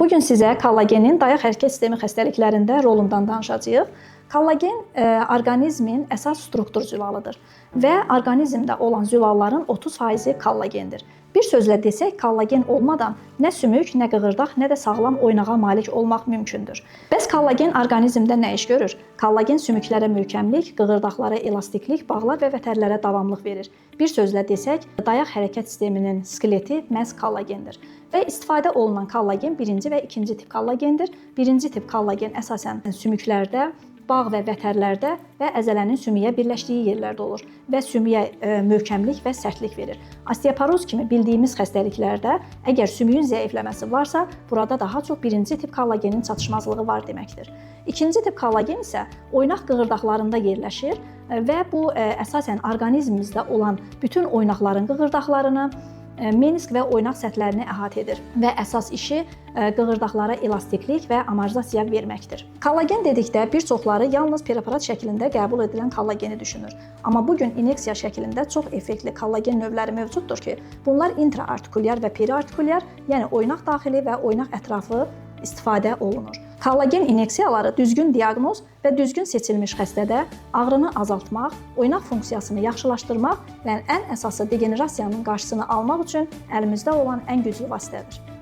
Salam, bu gün sizə kollagenin dayaq hərəkət sistemi xəstəliklərində rolundan danışacağıq. Kollagen orqanizmin əsas struktur zülalıdır və orqanizmdə olan zülalların 30%-i kollagendir. Bir sözlə desək, kollagen olmadan nə sümük, nə qığırdaq, nə də sağlam oynağa malik olmaq mümkündür. Bəs kollagen orqanizmdə nə iş görür? Kollagen sümüklərə möhkəmlik, qığırdaqlara elastiklik, bağlar və vətərlərə davamlıq verir. Bir sözlə desək, dayaq hərəkət sisteminin skeleti məhz kollagendir. Və istifadə olunan kollagen birinci və ikinci tip kollagendir. Birinci tip kollagen əsasən sümüklərdə, bağ və vətərlərdə və əzələnin sümüyə birləşdiyi yerlərdə olur və sümüyə möhkəmlik və sərtlik verir. Osteoporoz kimi bildiyimiz xəstəliklərdə əgər sümüyün zəifləməsi varsa, burada daha çox birinci tip kollagenin çatışmazlığı var deməkdir. İkinci tip kollagen isə oynaq qığırdaqlarında yerləşir və bu əsasən orqanizmimizdə olan bütün oynaqların qığırdaqlarını, menisk və oynaq səthlərini əhatə edir və əsas işi qığırdaqlara elastiklik və amortizasiya verməkdir. Kollagen dedikdə bir çoxları yalnız preparat şəklində qəbul edilən kollageni düşünür. Amma bu gün inyeksiya şəklində çox effektli kollagen növləri mövcuddur ki, bunlar intraartikulyar və periartikulyar, yəni oynaq daxili və oynaq ətrafı istifadə olunur. Kollagen inyeksiyaları düzgün diaqnoz və düzgün seçilmiş xəstədə ağrını azaltmaq, oynaq funksiyasını yaxşılaşdırmaq və ən əsası degenerasiyanın qarşısını almaq üçün əlimizdə olan ən güclü vasitədir.